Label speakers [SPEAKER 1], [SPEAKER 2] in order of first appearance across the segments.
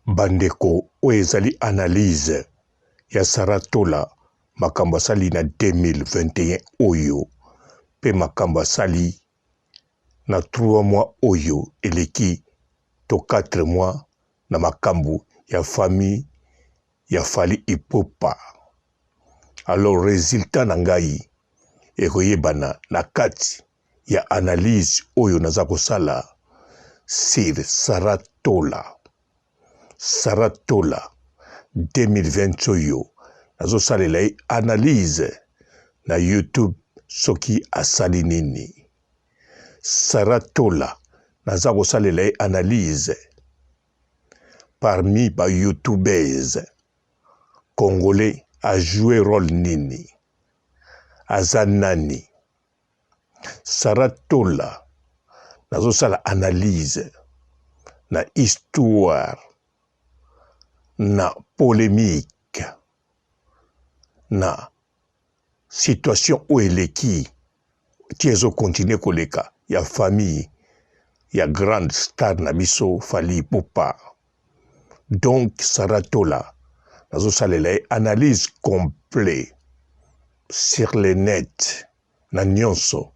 [SPEAKER 1] Bandeko oyo ezali analyse ya Sarah Tola makambo asali na 2021 oyo pe makambo asali na 3 mois oyo eleki to 4 mois na makambo ya famille ya Fally Ipupa. Alors resultat na ngai ekoyebana na kati ya analyse oyo naza kosala sur Sarah Tola. Sarah Tola 2020 oyo nazosalela ye analyse na YouTube soki asali nini. Sarah Tola naza kosalela ye analyse parmi ba youtubeurs congolais a jouer role nini? Aza nani? Sarah Tola nazosala analyse na histoire na polemique na situation oyo eleki ti ezo continuer koleka ya famille ya grande star na biso Fally Ipupa. Donc Sarah Tola nazosalela ye analyse complet sur le net. na nionso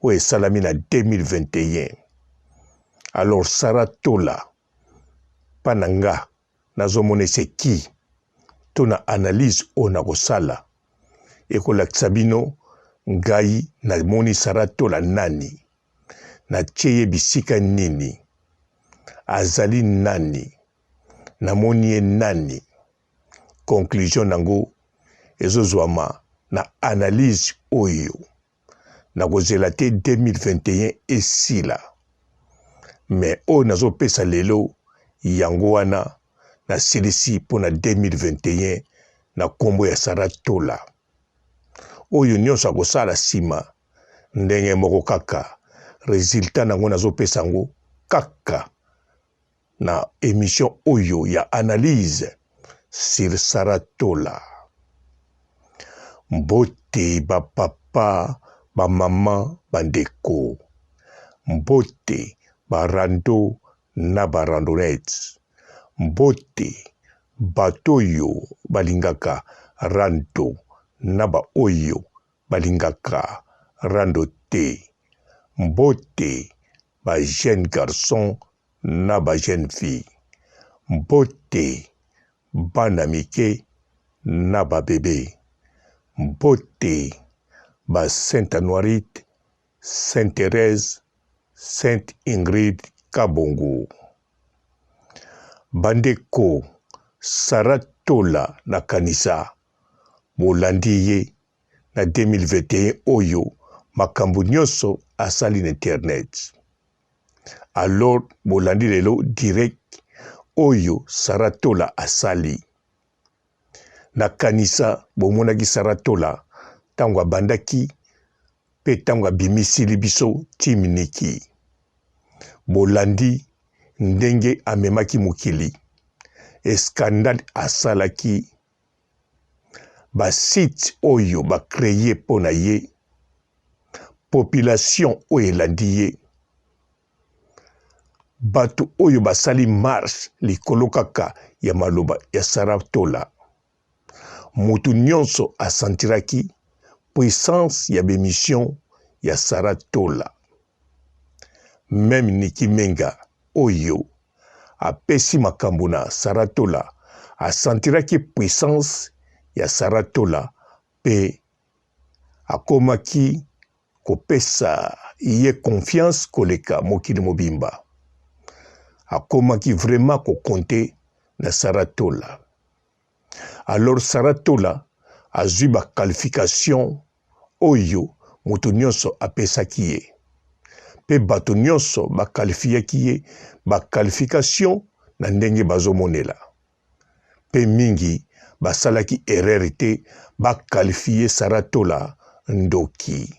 [SPEAKER 1] oyo esalami na 2021 alors Sarah Tola pa na nga nazomona ese ki to na analyse oyo nakosala ekolakisa bino ngai namoni Sarah Tola nani natie ye bisika nini azali nani namoni ye nani Conclusion nango ezozwama na analyse oyo. Nakozela te 2021 esila. Mais oyo nazopesa lelo yango wana nasilisi mpo na 2021 na kombo ya Sarah Tola. Oyo nyonso akosala nsima ndenge moko kaka resultat nango nazopesa yango kaka na emission oyo ya analyse sur Sarah Tola. Mbote ba papa, ba maman, ba ndeko. Mbote ba rando na ba randonnettes. Mbote bato oyo balingaka rando na ba oyo balingaka rando te. Mbote ba jeunes garçons na ba jeunes filles. Mbote bana mike na ba bebe. Mbote ba Sainte Anuarite, Sainte Therèse, Sainte Ingrid Kabongo. Bandeko Sarah Tola nakanisa bolandi ye na 2021 oyo makambo nyonso asali na internet. Alors bolandi lelo direct oyo Sarah Tola asali. Nakanisa bomonaki Sarah Tola ntango abandaki mpe ntango abimisili biso team Niki. Bolandi ndenge amemaki mokili, escandale asalaki ba sites oyo ba cree mpo na ye, population oyo elandi ye, bato oyo basali marche likolo kaka ya maloba ya Sarah Tola. Moto nyonso asentiraki puissance ya b'emission ya Sarah Tola. Meme Nicky Menga oyo apesi makambo na Sarah Tola asentiraki puissance ya Sarah Tola pe akomaki kopesa ye confiance koleka mokili mobimba. Akomaki vraiment ko compter na Sarah Tola. Alors Sarah Tola azui ba qualifications oyo moto nyonso apesaki ye mpe bato nyonso ba qualifiaki ye ba qualifications na ndenge bazomonela mpe mingi basalaki erreur te ba qualifier Sarah Tola ndoki,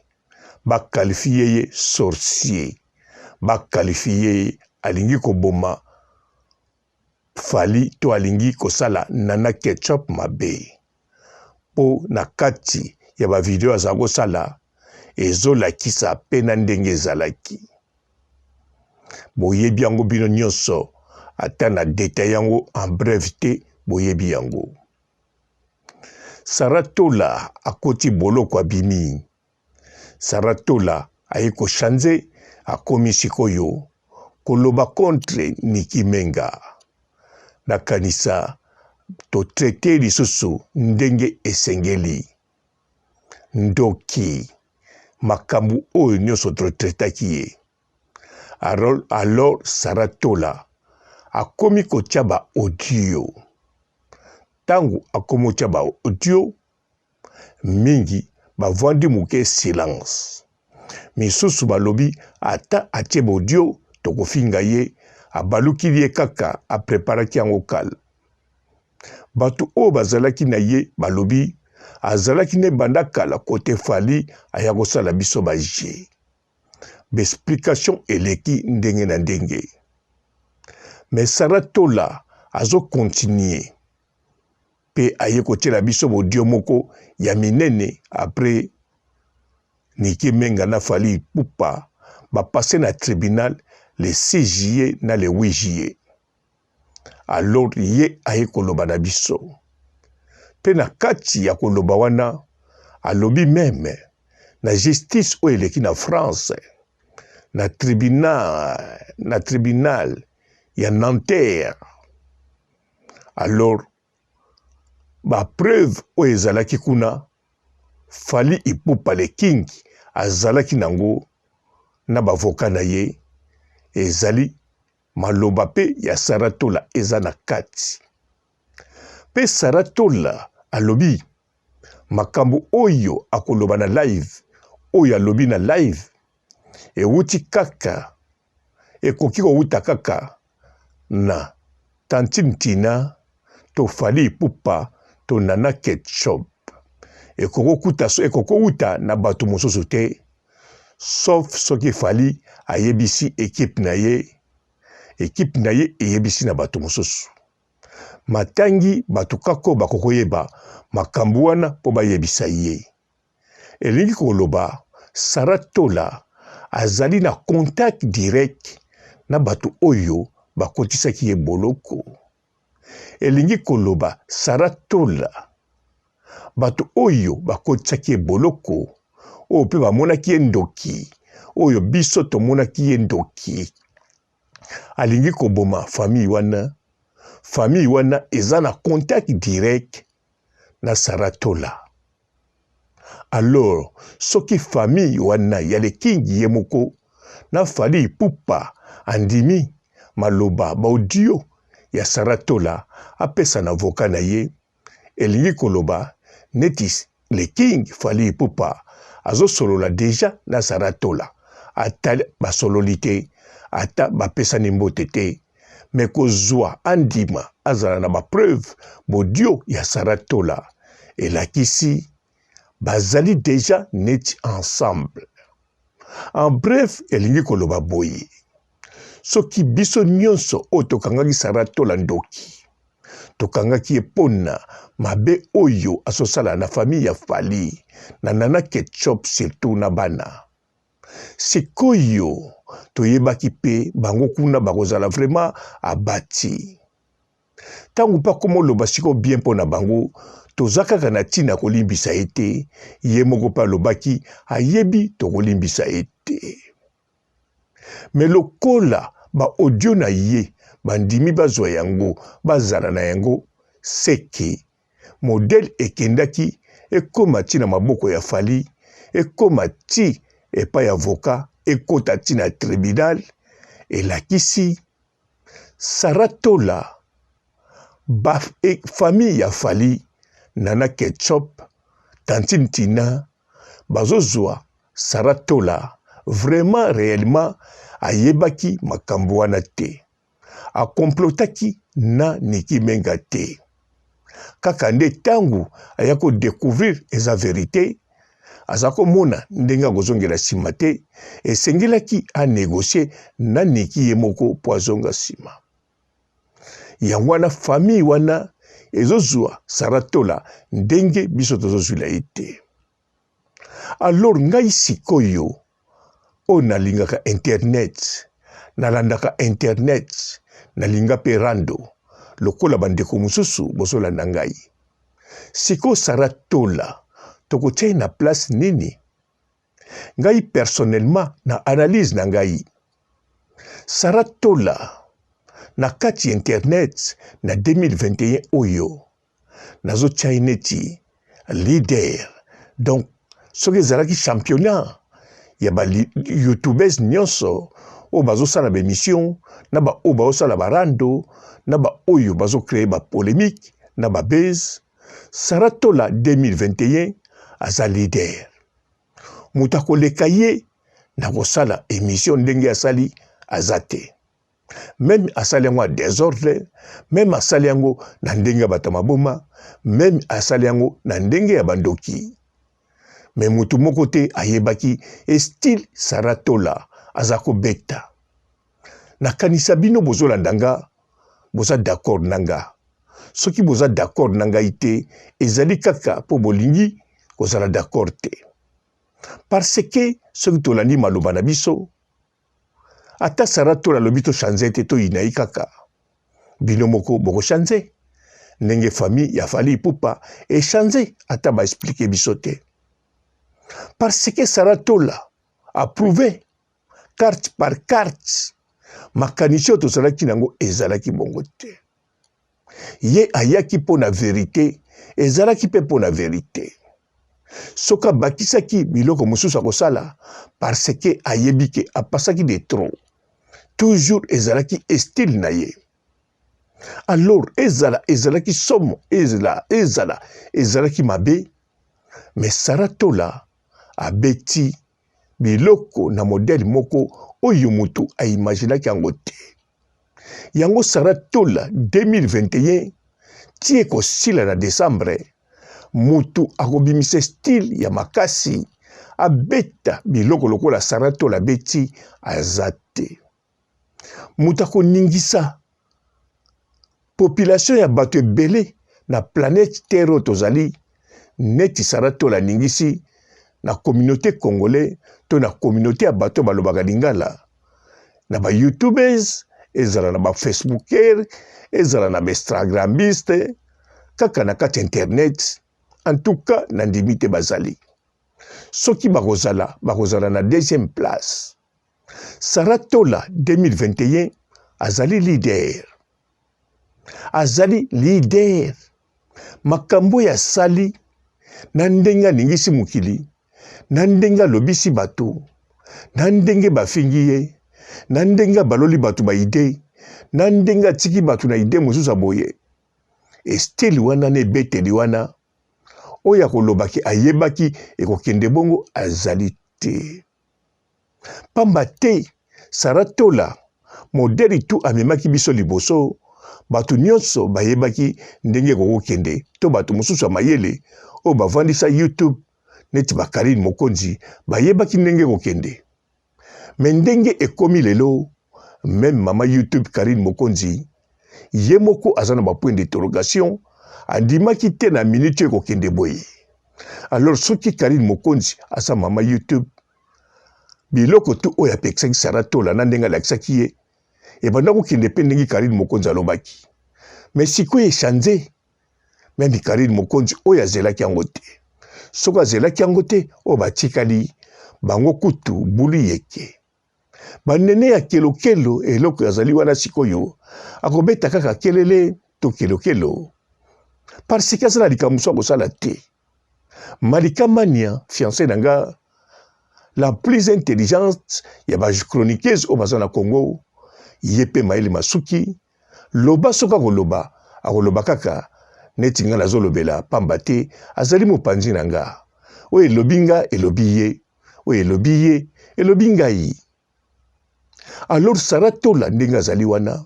[SPEAKER 1] ba qualifier ye sorcier, ba qualifier ye alingi koboma Fally to alingi kosala Nana Ketchup mabe po na kati ya ba video aza kosala ezolakisa pe na ndenge ezalaki. Boyebi yango bino nyonso. Ata na detail yango en bref te, boyebi yango. Sarah Tola akoti boloko abimi. Sarah Tola aye ko changer akomi sikoyo koloba contre Nicky Menga. Nakanisa to traiter lisusu ndenge esengeli. Ndoki makambu oyo nionso to traitaki ye. Alors Sarah Tola akomi kotia ba audio. Tangu akomi kotia ba audio mingi bavandi moke silence. Misusu balobi ata atie ba audio tokofinga ye, abalukili ye kaka a preparaki yango kala. Bato oyo bazalaki na ye balobi azalaki ne banda kala kote Fally aya kosala biso ba jeux. Ba explication eleki ndenge na ndenge. Mais Sarah Tola azo continuer pe aye kotiela biso bodio moko ya minene après Nicky Menga na Fally Ipupa ba passer na tribunal le 6 juillet na le 8 juillet. Alors ye aye koloba na biso pe na kati ya koloba wana alobi meme na justice oyo eleki na France na tribunal, na tribunal ya Nanterre alors ba preuve oyo ezalaki kuna Fally Ipupa le King azalaki nango na ba avocat na ye ezali Maloba pe ya Sarah Tola eza na kati. Pe Sarah Tola alobi makambo oyo akoloba na live, oyo alobi na live ewuti kaka, ekoki kowuta kaka na Tantine Tina to Fally Ipupa to Nana Ketchup. Ekoki kowuta na bato mosusu te. Sauf soki Fally ayebisi equipe na ye, equipe na ye eyebisi na bato mosusu. Matangi bato kaka oyo bakoki koyeba makambo wana mpo bayebisa ye. Elingi koloba Sarah Tola azali na contact direct na bato oyo bakotisaki ye boloko. Elingi koloba Sarah Tola, bato oyo bakotisaki ye boloko, oyo mpe bamonaki ye ndoki, oyo biso tomonaki ye ndoki, alingi koboma famille wana. Famille wana eza na contact direct na Sarah Tola. Alors soki famille wana ya le king ye moko na Fally Ipupa andimi maloba ba audio ya Sarah Tola apesa na avocat na ye, elingi koloba neti le king Fally Ipupa azosolola dejà na Sarah Tola ata basololi te ata bapesani mbote te mais kozua andima azala na ba preuve b'audio ya Sarah Tola elakisi bazali dejà neti ensemble. En bref elingi koloba boye soki biso nionso oyo tokangaki Sarah Tola ndoki tokangaki ye pona mabe oyo azosala na famille ya Fally na Nana Ketchup surtout na bana Sikoyo toyebaki pe bango kuna bakozala vraiment abati. Tango pe akoma oloba sikoyo bien pona bango, toza kaka na tina ya kolimbisa ye te, ye moko pe alobaki ayebi tokolimbisa ye te. Mais lokola ba audio na ye bandimi bazwa yango bazala na yango seke Modèle ekendaki ekoma ti na maboko ya Fally, ekoma ti epai ya avocat, ekota ti na tribunal, elakisi Sarah Tola ba e, famille ya Fally, Nana Ketchup, Tantine Tina bazozwa Sarah Tola vraiment reellement ayebaki makambo wana te. A complotaki na Nicky Menga te. Kaka nde tangu aya ko decouvrir eza verite, aza ko mona ndenge akozongela sima te, esengelaki a negocier na Nicky ye moko po azonga sima. Yango wana famille wana ezozua Sarah Tola ndenge biso tozozuila ye te. Alors ngai sikoyo oyo nalingaka internet, Nalandaka internet, nalinga mpe rando lokola bandeko mosusu bozolanda ngai. Sikoyo Sarah Tola tokotia ye na place nini? Ngai personnellement na analyse na ngai, Sarah Tola na kati internet na 2021 oyo nazotia ye neti leader. Donc soki ezalaki championnat ya ba youtubeurs nyonso oyo bazosala ba émission na ba oyo bazosala ba rando na ba oyo bazo créer ba polemique na ba buzz, Sarah Tola 2021 aza leader. Moto akoleka ye na kosala émission ndenge asali aza te. Meme asali yango ya desordre, meme asali yango na ndenge ya bato ya maboma, meme asali yango na ndenge ya bandoki. Me moto moko te ayebaki estile Sarah Tola aza kobeta. Nakanisa bino bozolanda nga, boza d'accord na nga. Soki boza d'accord na ngai te, ezali kaka mpo bolingi kozala d'accord te. Parce que soki tolandi maloba na biso, ata Sarah Tola alobi to change te, toyina ye kaka. Bino moko boko change ndenge famille ya Fally Ipupa e change ata ba expliquer biso te. Parce que Sarah Tola a prouvé carte par carte makanisi oyo tozalaki nango ezalaki bongo te. Ye ayaki mpo na verite, ezalaki mpe mpo na verite. Soki abakisaki biloko mosusu akosala parce que ayebi ke apasaki de trop. Toujours ezalaki estyle na ye. Alors ezala ezalaki somo, ezala ezala ezalaki mabe, mais Sarah Tola abeti biloko na modèle moko oyo mutu a imaginaki yango te. Yango Sarah Tola 2021 ti ekosila na decembre mutu akobimisa style ya makasi abeta biloko lokola Sarah Tola abeti aza te. Moto akoningisa population ya bato ebele na planète Terre oyo tozali neti Sarah Tola aningisi na communauté congolais to na communauté ya bato balobaka lingala na ba youtubers, ezala na ba facebooker, ezala na ba instagramiste, kaka na kati internet. En tout cas nandimi te bazali. Soki bakozala, bakozala na deuxième place. Sarah Tola 2021 azali leader. Azali leader. Makambo oyo asali na ndenge aningisi mokili, na ndenge alobisi bato, na ndenge bafingi ye, na ndenge abaloli bato ba idee, na ndenge atiki bato na idee mosusu ya boye. Esteli wana na ebeteli wana oyo akolobaki ayebaki ekokende bongo azali te. Pamba te Sarah Tola modèle tout amemaki biso liboso, bato nyonso bayebaki ndenge ekokokende to bato mosusu ya mayele oyo bavandisa YouTube neti ba Carine Mokonzi bayebaki ndenge ekokende. Mais ndenge ekomi lelo, meme mama YouTube Carine Mokonzi ye moko aza na ba point d'interrogation, andimaki te na minute oyo ekokende boye. Alors soki Carine Mokonzi aza mama YouTube, biloko tu oyo apekisaki Sarah Tola na ndenge alakisaki ye ebanda kokende mpe ndenge Carine Mokonzi alobaki. Mais sikoyo echange, meme Carine Mokonzi oyo azelaki yango te. Soki azelaki yango te, oyo batikali bango kutu bulu yeke. Banene ya kelokelo, eloko azali wana sikoyo akobeta kaka kelele to kelokelo parce que aza na likambo mosusu akosala te. Malika Mania, fiancée na nga, la plus intelligente ya ba chroniqueuse oyo baza na Congo, ye pe mayele masuki, loba soki akoloba, akoloba kaka neti nga nazolobela pamba te azali mopanzi na nga. Oyo elobi nga elobi ye, oyo elobi ye elobi ngai. Alors Sarah Tola ndenge azali wana,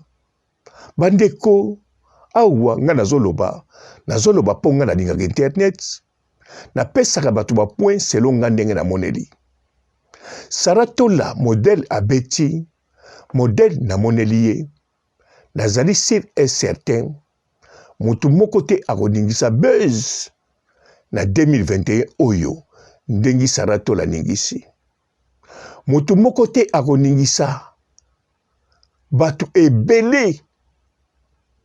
[SPEAKER 1] bandeko awa nga nazoloba, nazoloba mpo nga nalingaka internet, napesaka bato ba point selon nga ndenge namoneli. Sarah Tola modèle abeti, modèle namoneli ye, nazali sur et certain moto moko te akoningisa buzz na 2021 oyo ndenge Sarah Tola aningisi. Moto moko te akoningisa. Bato ebele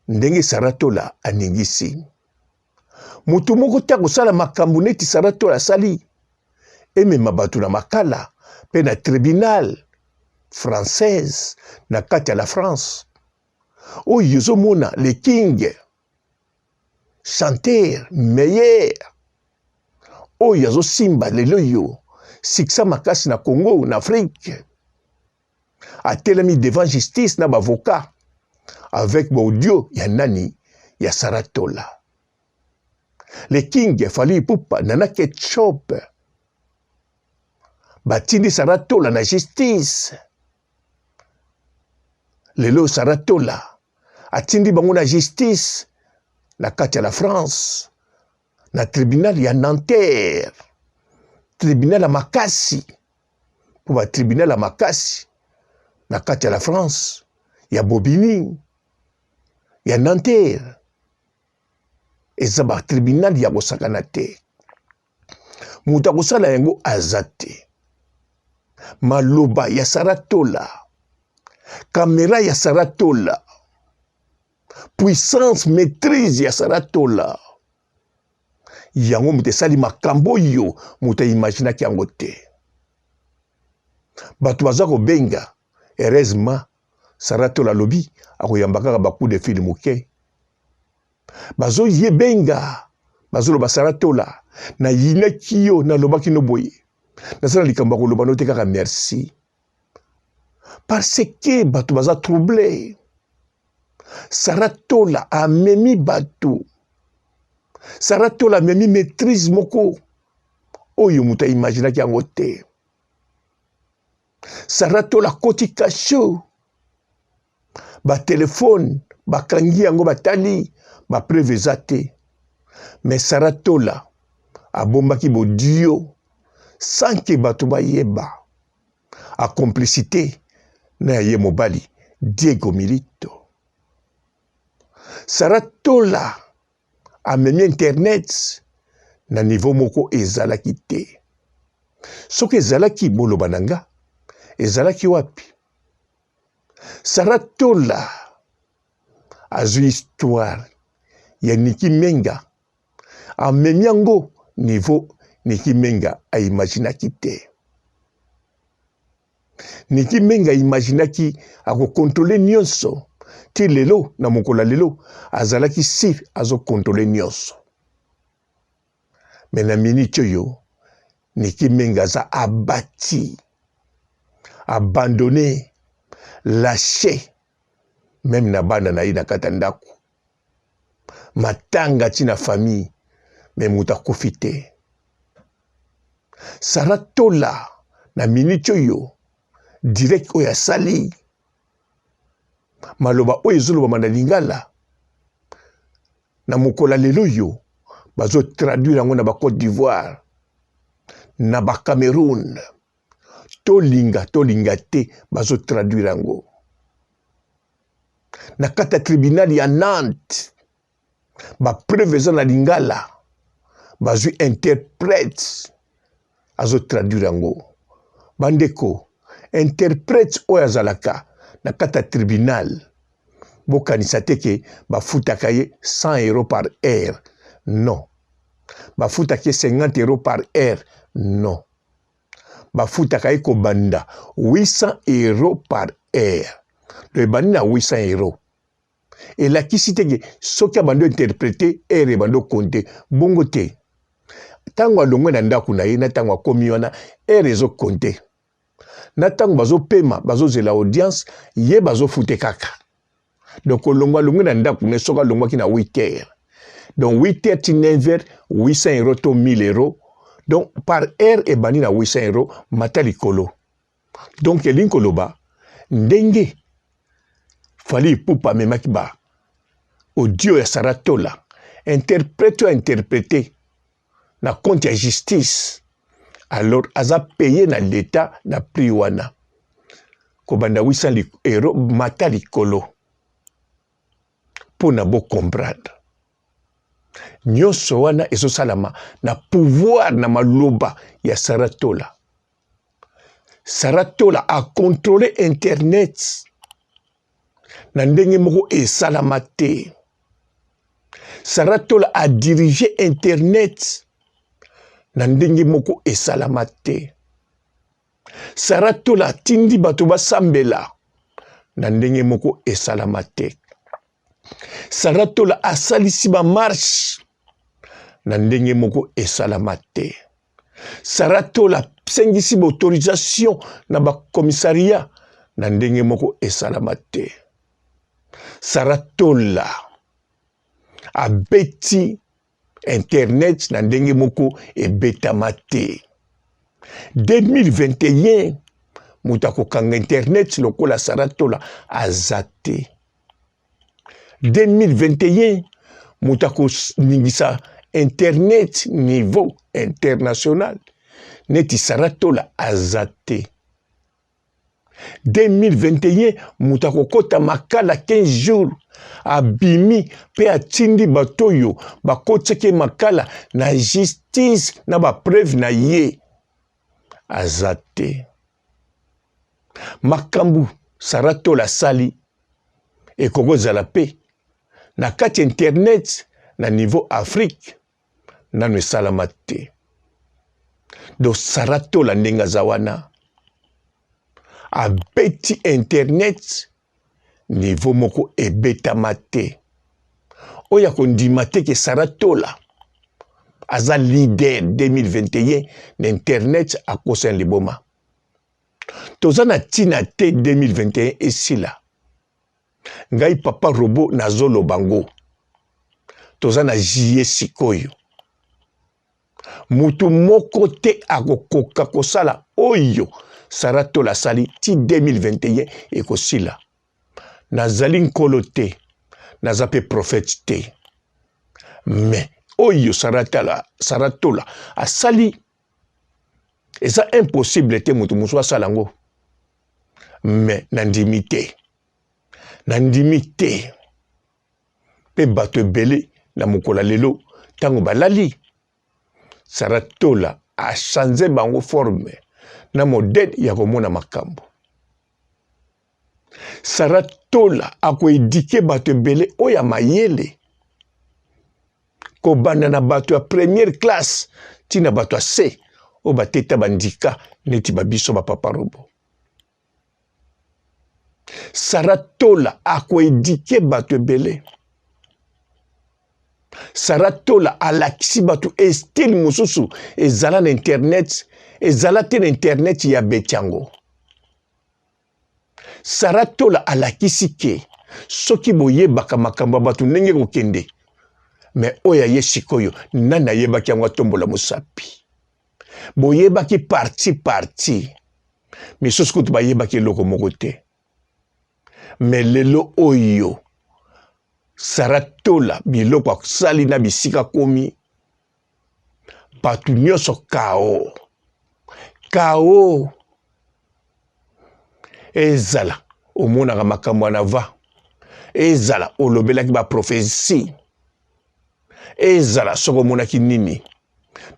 [SPEAKER 1] ndenge Sarah Tola aningisi. Moto moko te akosala makambo neti Sarah Tola asali, emema bato na makala mpe na tribunal française na kati ya la France. Oyo ozomona le king chanteur meilleur oyo azosimba lelo oyo succès makasi na Congo na Afrique atelemi devant justice na bavocat avec baaudio ya nani ya Sarah Tola le king Fally Ipupa Nana Ketchup batindi Sarah Tola na justice lelo Sarah Tola atindi bango na justice na kati ya la France na tribunal ya Nanterre tribunal ya makasi mpo ba tribunal ya makasi na kati ya la France ya Bobigny ya Nanterre eza ba tribunal ya kosakana te moto akosala yango aza te maloba ya Sarah Tola kamera ya Sarah Tola puissance maîtrise ya Sarah Tola yango moto esali makambo oyo moto aimaginaki yango te bato baza kobenga heureusement Sarah Tola alobi akoyamba kaka ba coup de fil moke bazoye benga bazoloba Sarah Tola nayinaki yo nalobaki no boye naza na likambo ya koloba no te kaka merci parce que bato baza trouble Sarah Tola amemi bato Sarah Tola amemi maîtrise moko oyo moto aimaginaki yango te Sarah Tola akoti kasho batelefone bakangi yango batali bapreuve eza te mais Sarah Tola abombaki bodio sans ke bato bayeba a complicité na ya ye mobali Diego Milito. Sarah Tola amemi internet na niveau moko ezalaki te. Soki ezalaki boloba na nga ezalaki wapi? Sarah Tola azwi histoire ya Nicky Menga amemi yango niveau Nicky Menga a imaginaki te. Nicky Menga imaginaki akokontrole nyonso ti lelo na mokolo ya lelo azalaki si azokontrole nyonso me na miniti oyo Nicky Menga aza abati abandonne lache meme na bana na ye na kati ya ndako matanga ti na famille me moto akufi te Sarah Tola na minute oyo direct oyo asali maloba oyo ezolobama na lingala na mokolo ya lelo oyo bazo traduire yango na ba Cote d'Ivoire na ba Cameroun tolinga tolinga te bazo traduire yango na kati ya tribunal ya Nantes ba preuve eza na lingala bazwi interprète azo traduire yango bandeko interprète oyo azalaka na kati ya tribunal bokanisa te ke bafutaka ye 100 euro par heure non bafutaka ye 50 euro par heure non bafutaka ye kobanda 800 euro par heure donc ebandi na 800 euro elakisi te ke soki abandi interprete heure ebandi okonte bongo te ntango alongwe na ndako na ye na ntango akomi wana heure ezokonte na ntango bazopema bazozela audience ye bazofute kaka donc kolongwa alongwe na ndako ne soki alongwaki na 8 heures donc 8 heures ti 9 heures 800 euro to 1000 euro donc par heure ebandi na 800 euro mata likolo donc elingi koloba ndenge Fally Ipupa amemaki ba audio ya Sarah Tola interprète oyo interprète na compte ya justice alors aza paye na l'etat na prix wana kobanda 800 euro mata likolo mpo na bo comprendre nyonso wana ezosalama na pouvoir na maloba ya Sarah Tola Sarah Tola a contrôlé internet. na ndenge moko esalama te. Sarah Tola a dirige internet na ndenge moko esalama te. Sarah Tola atindi bato basambela na ndenge moko esalama te. Sarah Tola asalisi ba marche na ndenge moko esalama te. Sarah Tola asengisi ba autorisation na ba commissariat na ndenge moko esalama te. Sarah Tola abeti internet na ndenge moko ebetama te. 2021 moto akokanga internet lokola Sarah Tola aza te. 2021 moto akoningisa internet niveau international neti Sarah Tola aza te. 2021 moto akokota makala 15 jours abimi mpe atindi bato oyo bakotisaki ye makala na justice na bapreuve na ye aza te. Makambo Sarah Tola asali ekoki kozala mpe na kati ya internet na niveau Afrique nano esalama te. Donc Sarah Tola ndenge aza wana abeti internet niveau moko ebetama te. Oyo akondima te ke Sarah Tola aza leader 2021 na internet akosa liboma. Toza na ntina te 2021 esila. Ngai papa robot nazoloba ngo. Toza na juillet sikoyo. Mutu moko te akokoka kosala oyo Sarah Tola asali ti 2021 ekosila. Nazali nkolo te, naza pe prophète te. Mais oyo Sarah Tola, Sarah Tola asali eza impossible te moto mosusu asala yango. Mais nandimi te. Nandimi te. Mpe bato ebele na mokolo ya lelo ntango balali, Sarah Tola achange bango forme na modèle ya komona makambo. Sarah Tola akoedike bato ebele oyo ya mayele, kobanda na bato ya première classe ti na bato ya se oyo bateta bandika neti ba biso ba papa robo. Sarah Tola akoedike bato ebele. Sarah Tola alakisi bato estile mosusu ezala na internet, ezala te na internet ya betiango. Sarah Tola alakisi ke soki boyebaka makambo ya bato ndenge kokende, me oyo aye sikoyo nani ayebaki yango atombola mosapi. Boyebaki parti parti, misusu kutu bayebaki eloko moko te. Me lelo oyo Sarah Tola biloko asali na bisika komi bato nyonso kao kao ezala omonaka makambo ya nava ezala olobelaki baprofesi ezala soki omonaki nini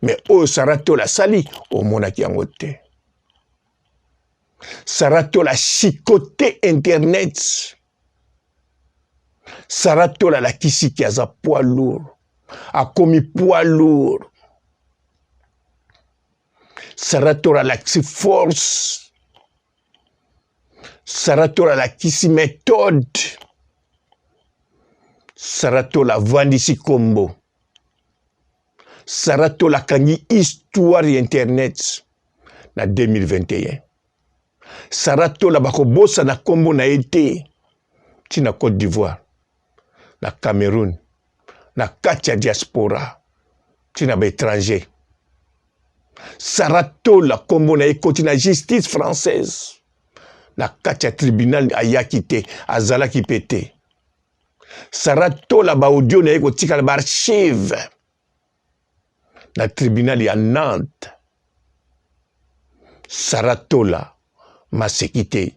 [SPEAKER 1] me oyo Sarah Tola asali omonaki yango te. Sarah Tola chicote internet. Sarah Tola alakisi ke aza poids lourd, akomi poids lourd. Sarah Tola alakisi force. Sarah Tola alakisi méthode. Sarah Tola avandisi kombo. Sarah Tola akangi histoire ya internet na 2021. Sarah Tola bakobosana kombo na ye te ti na Cote d'Ivoire, na Cameroun, na kati ya diaspora ti na ba étranger. Sarah Tola kombo na ye ekoti na justice française na kati ya tribunal, ayaki te, azalaki pe te. Sarah Tola ba audio na ye kotikala ba archive na tribunal ya Nantes. Sarah Tola maseki te.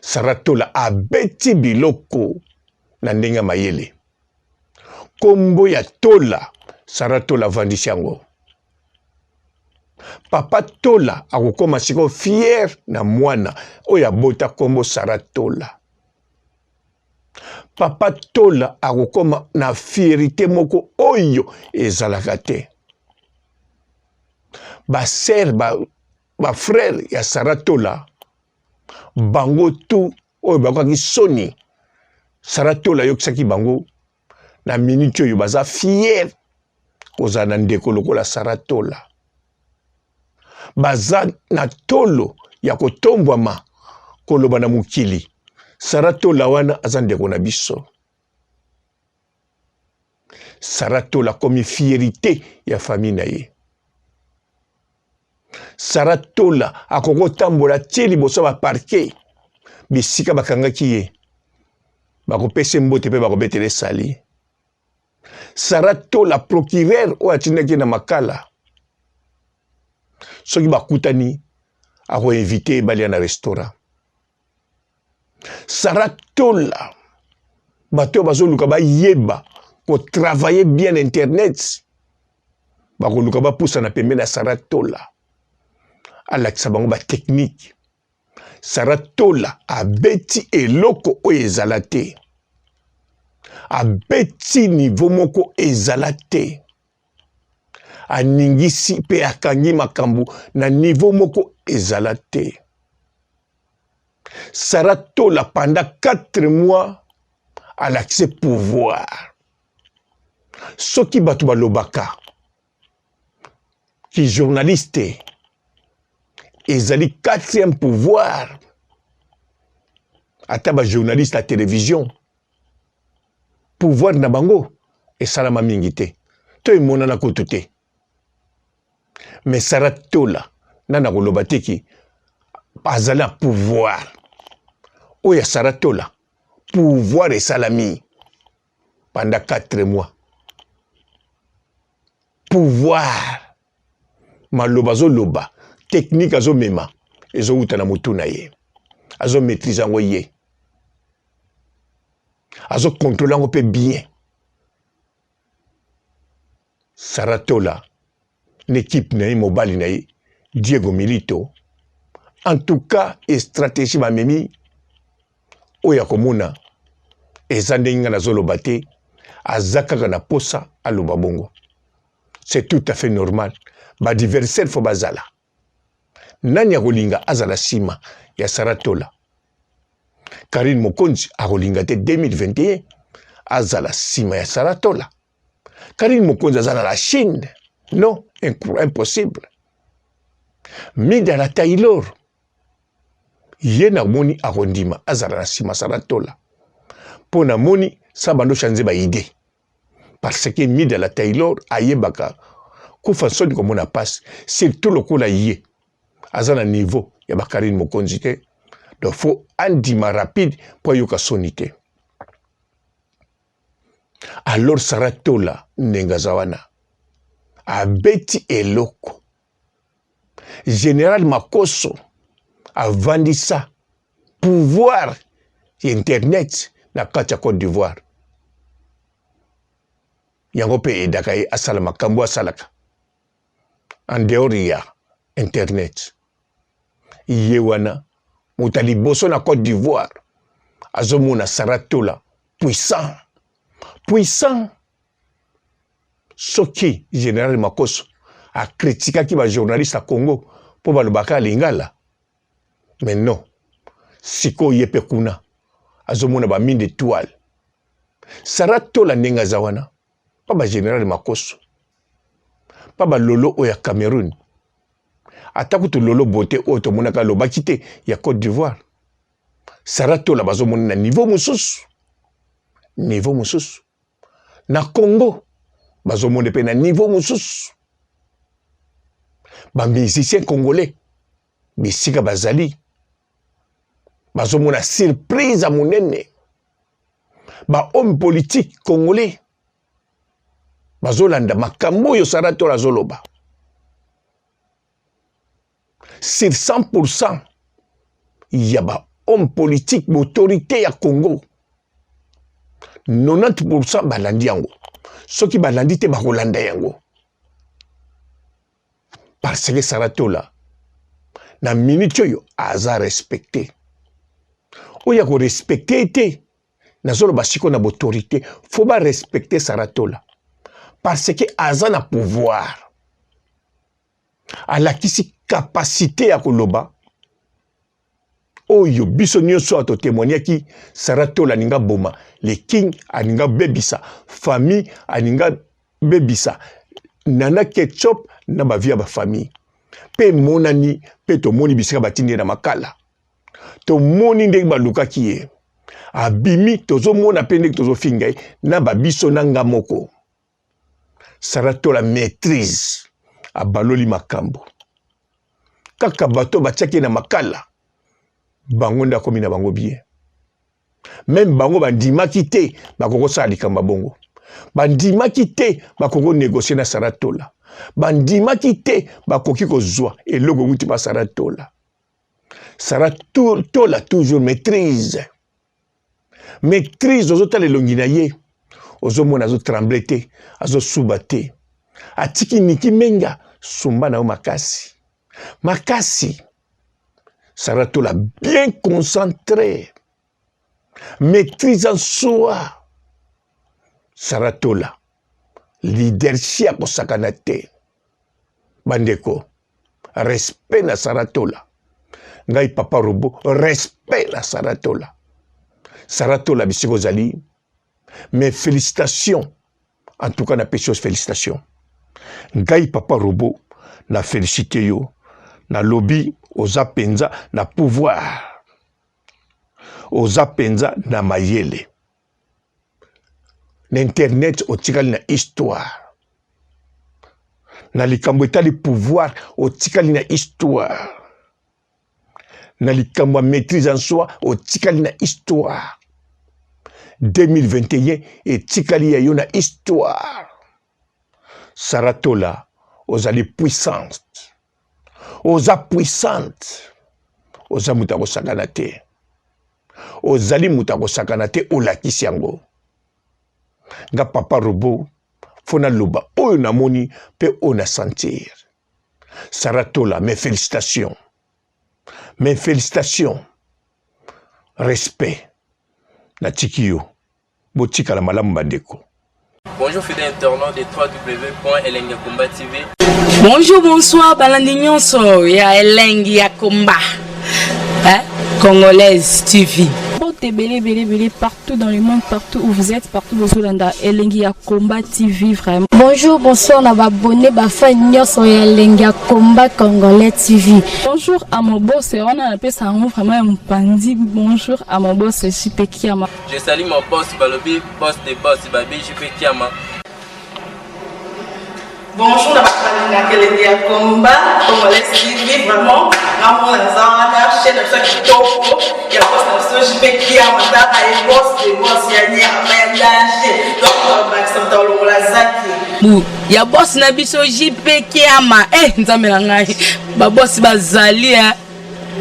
[SPEAKER 1] Sarah Tola abeti biloko na ndenge ya mayele. Kombo ya Tola, Sarah Tola avandisi yango. Papa Tola akokoma sikoyo fier na mwana oyo abota kombo Sarah Tola. Papa Tola akokoma na fierite moko oyo ezalaka te. Ba sœur ba, ba frère ya Sarah Tola bango tout oyo bakokaki soni Sarah Tola ayokisaki bango na minute oyo baza fier kozala na ndeko lokola Sarah Tola. Baza na tolo ya kotombwama koloba na mokili Sarah Tola wana aza ndeko na biso. Sarah Tola akomi fierite ya famille na ye. Sarah Tola akoki kotambola tie liboso ya ba parquet bisika bakangaki ye, bakopesa ye mbote mpe bakobetela ye sali. Sarah Tola procureur oyo atindaki ye na makala, soki bakutani akoinvite ye balia na restaurant. Sarah Tola bato oyo bazoluka bayeba kotravaille bien internet bakoluka bapusana pembeni ya Sarah Tola alakisa bango batechnique. Sarah Tola abeti eloko oyo ezala te, abeti niveau moko ezala te, aningisi mpe akangi makambo na niveau moko ezala te. Sarah Tola pendant 4 mois alakisi pouvoir. Soki bato balobaka ki journaliste ezali quatrième pouvoir, ata ba journaliste ya television pouvoir na bango esalama mingi te to emonana kutu te. Mais Sarah Tola nani akoloba te ki azali na pouvoir oyo ya Sarah Tola, pouvoir esalami pendant 4 mois, pouvoir maloba azoloba, technique azomema ezowuta na motu na ye, azo maîtrise yango ye, azo contrôle yango mpe bien. Sarah Tola na equipe na ye, mobali na ye Diego Milito, en tout cas e stratégie bamemi oyo ya komona eza ndenge nga nazoloba te, aza kaka na posa aloba bongo, c'est tout à fait normal. Ba adversaire fo bazala, nani akolinga azala nsima ya Sarah Tola? Karine Mokonzi akolinga te 2021 azala nsima ya Sarah Tola. Karine Mokonzi aza na la Chine, non, impossible. Mida la Taylor ye namoni akondima azala na nsima Sarah Tola, mpo namoni sa bando change ba idée, parce que Mida la Taylor ayebaka kufa nsoni komona pasi, surtout lokola ye aza na niveau ya ba Karine Mokonzi te, donc faut andima rapide mpo ayoka soni te. Alors Sarah Tola ndenge aza wana abeti eloko. Général Makoso avandisa pouvoir ya internet na kati ya Côte d'Ivoire, yango mpe edaka ye asala makambo asalaka en dehors ya internet. Ye wana moto ya liboso na Côte d'Ivoire azomona Sarah Tola puissant puissant. Soki Général Makoso akritikaki ba journaliste ya Congo mpo balobaka lingala, mais non, sikoyo ye mpe kuna azomona ba mine d'étoile. Sarah Tola ndenge aza wana pa ba Général Makoso, pa ba lolo oyo ya Cameroun, ata kutu lolo beauté oyo tomonaka alobaki te ya Côte d'Ivoire. Sarah Tola bazomona na niveau mosusu, niveau mosusu na Congo bazomona mpe na niveau mosusu. Ba musiciens congolais bisika bazali bazomona surprise ya monene. Ba homme politique congolais bazolanda makambo oyo Sarah Tola azoloba. Sur 100% ya ba homme politique, ba autorité ya Congo, 90% balandi yango. Soki balandi te, bakolanda yango, parce que Sarah Tola na minute oyo aza respecté. Oyo ya korespecte te, Nazoloba sikoyo na b'autorite, faut ba respecter Sarah Tola parce que aza na pouvoir, alakisi capacité ya koloba oyo biso nyonso awa totemoignaki. Sarah Tola alinga boma le king, alinga bebisa famille, alinga bebisa Nana Ketchup na bavie ya bafamille, mpe emonani mpe tomoni bisika batindi ye na makala, tomoni ndenge balukaki ye abimi, tozomona mpe ndenge tozofinga ye na babiso na nga moko. Sarah Tola maîtrise, abaloli makambo kaka bato batiaki ye na makala, bango nde akomi na bango bien. Meme bango bandimaki te bakoki kosala likambo ya bongo, bandimaki te bakoki konegocie na Sarah Tola, bandimaki te bakoki kozwa eloko ewuti ba Sarah Tola. Sarah Tola toujours maîtrise, maîtrise. Ozotala elongi na ye, ozomona azotremble te, azosuba te, atiki Niki Menga sumba na yo makasi makasi. Sarah Tola bien concentré, maîtrise en soi. Sarah Tola leadership ya kosakana te. Bandeko, respect na Sarah Tola. Ngai papa robot, respect na Sarah Tola. Sarah Tola bisika ozali, mais félicitations. En tout cas napesi yo félicitations. Ngai papa robot na félicité yo, nalobi oza mpenza na pouvoir, oza mpenza na mayele na internet, otikali na histoire na likambo etali pouvoir, otikali na histoire na likambo ya maîtrise en soi, otikali na histoire. 2021 etikali ya yo na histoire. Sarah Tola, ozali puissante, oza puissante, oza moto akosakana te, ozali moto akosakana te, olakisi yango. Nga papa robot fo naloba oyo namoni mpe oyo na sentir. Sarah Tola, mes félicitations, mes félicitations, respect. Natiki yo, botikala malamu bandeko.
[SPEAKER 2] Bonjour fidèles internautes de www.elengiyakomba TV.
[SPEAKER 3] Bonjour, bonsoir, balandi nyonso ya Elengi ya Komba, hein? Congolaise TV.
[SPEAKER 4] Mbote ebele ebele ebele partout dans le monde, partout où vous êtes, partout bozolanda Elengi ya Combat TV vraiment.
[SPEAKER 5] Bonjour, bonsoir na ba abonné, ba fan nyonso ya Elengi ya Combat Congolais TV.
[SPEAKER 4] Bonjour à mon boss, wana napesa yango vraiment ya mopanzi. Bonjour à mon boss JP Kiama.
[SPEAKER 2] Je salue mon boss balobi boss de boss babi JP Kiama.
[SPEAKER 6] Bonjour na bato balingaka Elengi ya Combat Congolais TV, vraiment ngamona naza wana chaîne na biso ya kitoko ya boss na biso JP Kiama, tala ye boss de boss ya nyama ya danger, donc bakisa moto alongola zaki
[SPEAKER 3] bu ya boss na biso JP Kiama. Eh, nzambe na ngai, babosi bazali, eh.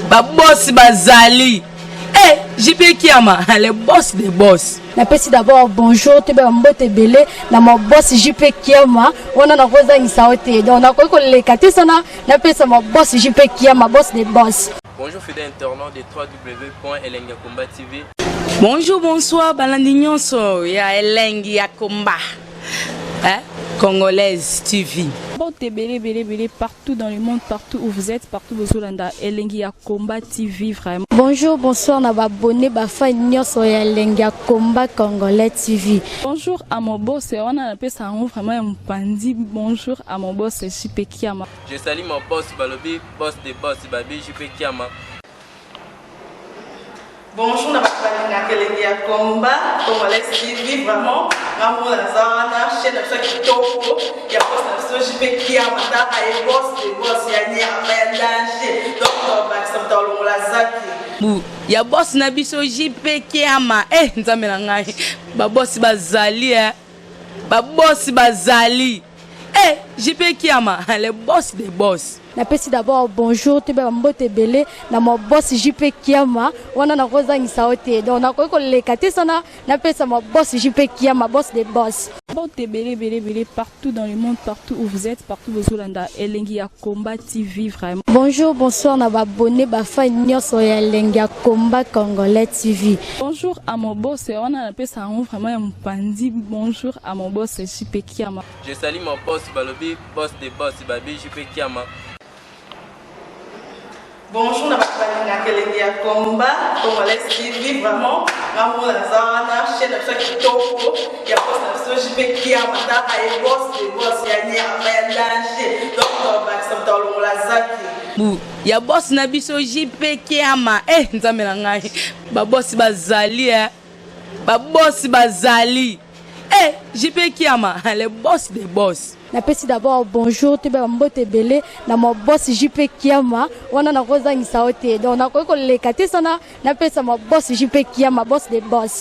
[SPEAKER 3] Babosi bazali, eh, JP Kiama le boss de boss.
[SPEAKER 5] Napesi d'abord bonjour toyeba mbote ebele na ma boss JP Kiama, wana nakozangisa yo te, donc nakoki koleka te sana napesa ma boss JP Kiama, boss de boss.
[SPEAKER 2] Bonjour fidèles internautes de www.elengiyakomba TV.
[SPEAKER 3] Bonjour, bonsoir, balandi nyonso ya Elengi ya Komba, hein? Congolaise TV.
[SPEAKER 4] Mbote ebele ebele ebele partout dans le monde, partout où vous êtes, partout bozolanda Elengi ya Combat TV vraiment.
[SPEAKER 5] Bonjour, bonsoir na ba abonné, ba fan nyonso ya Elengi ya Combat Congolais TV.
[SPEAKER 4] Bonjour à mon boss, wana napesa yango vraiment ya mopanzi. Bonjour à mon boss JP Kiama.
[SPEAKER 2] Je salue mon boss balobi boss de boss babi JP Kiama.
[SPEAKER 6] Bonjour na bato balingaka Elengi ya Combat Congolais TV, vraiment ngamona naza wana chaîne na biso ya kitoko ya boss na biso JP Kiama, tala ye boss de boss ya nyama ya danger, donc bakisa moto alongola zaki
[SPEAKER 3] bu ya boss na biso JP Kiama. Eh, nzambe na ngai, babosi bazali, eh. Babosi bazali, eh, JP Kiama le boss de boss.
[SPEAKER 5] Napesi d'abord bonjour toyeba mbote ebele na ma boss JP Kiama, wana nakozangisa yo te, donc nakoki koleka te sana napesa ma boss JP Kiama, boss de boss.
[SPEAKER 4] Mbote ebele ebele ebele partout dans le monde, partout où vous êtes, partout bozolanda Elengi ya Combat TV vraiment.
[SPEAKER 5] Bonjour, bonsoir na ba abonné, ba fan nyonso ya Elengi ya Combat Congolais TV.
[SPEAKER 4] Bonjour à mon boss, wana napesa yango vraiment ya mopanzi. Bonjour à mon boss JP Kiama.
[SPEAKER 2] Je salue mon boss balobi, boss de boss babi JP Kiama.
[SPEAKER 6] Bonjour na bato balingaka Elengi ya Combat Congolais TV, vraiment nga moko naza wana, chaîne na biso ya kitoko ya boss na biso JP Kiama. Taka ye, boss de boss ya nyama ya danger, donc bakisa moto alongola zaki.
[SPEAKER 3] Bu ya boss na biso JP Kiama. E Nzambe na ngai, babosi bazali e, babosi bazali e, JP Kiama, le boss de boss.
[SPEAKER 5] Napesi d'abord bonjour, toyeba mbote ebele na ma boss JP Kiama. Wana nakozangisa yo te, donc nakoki koleka te sana napesa ma boss JP Kiama, boss de boss.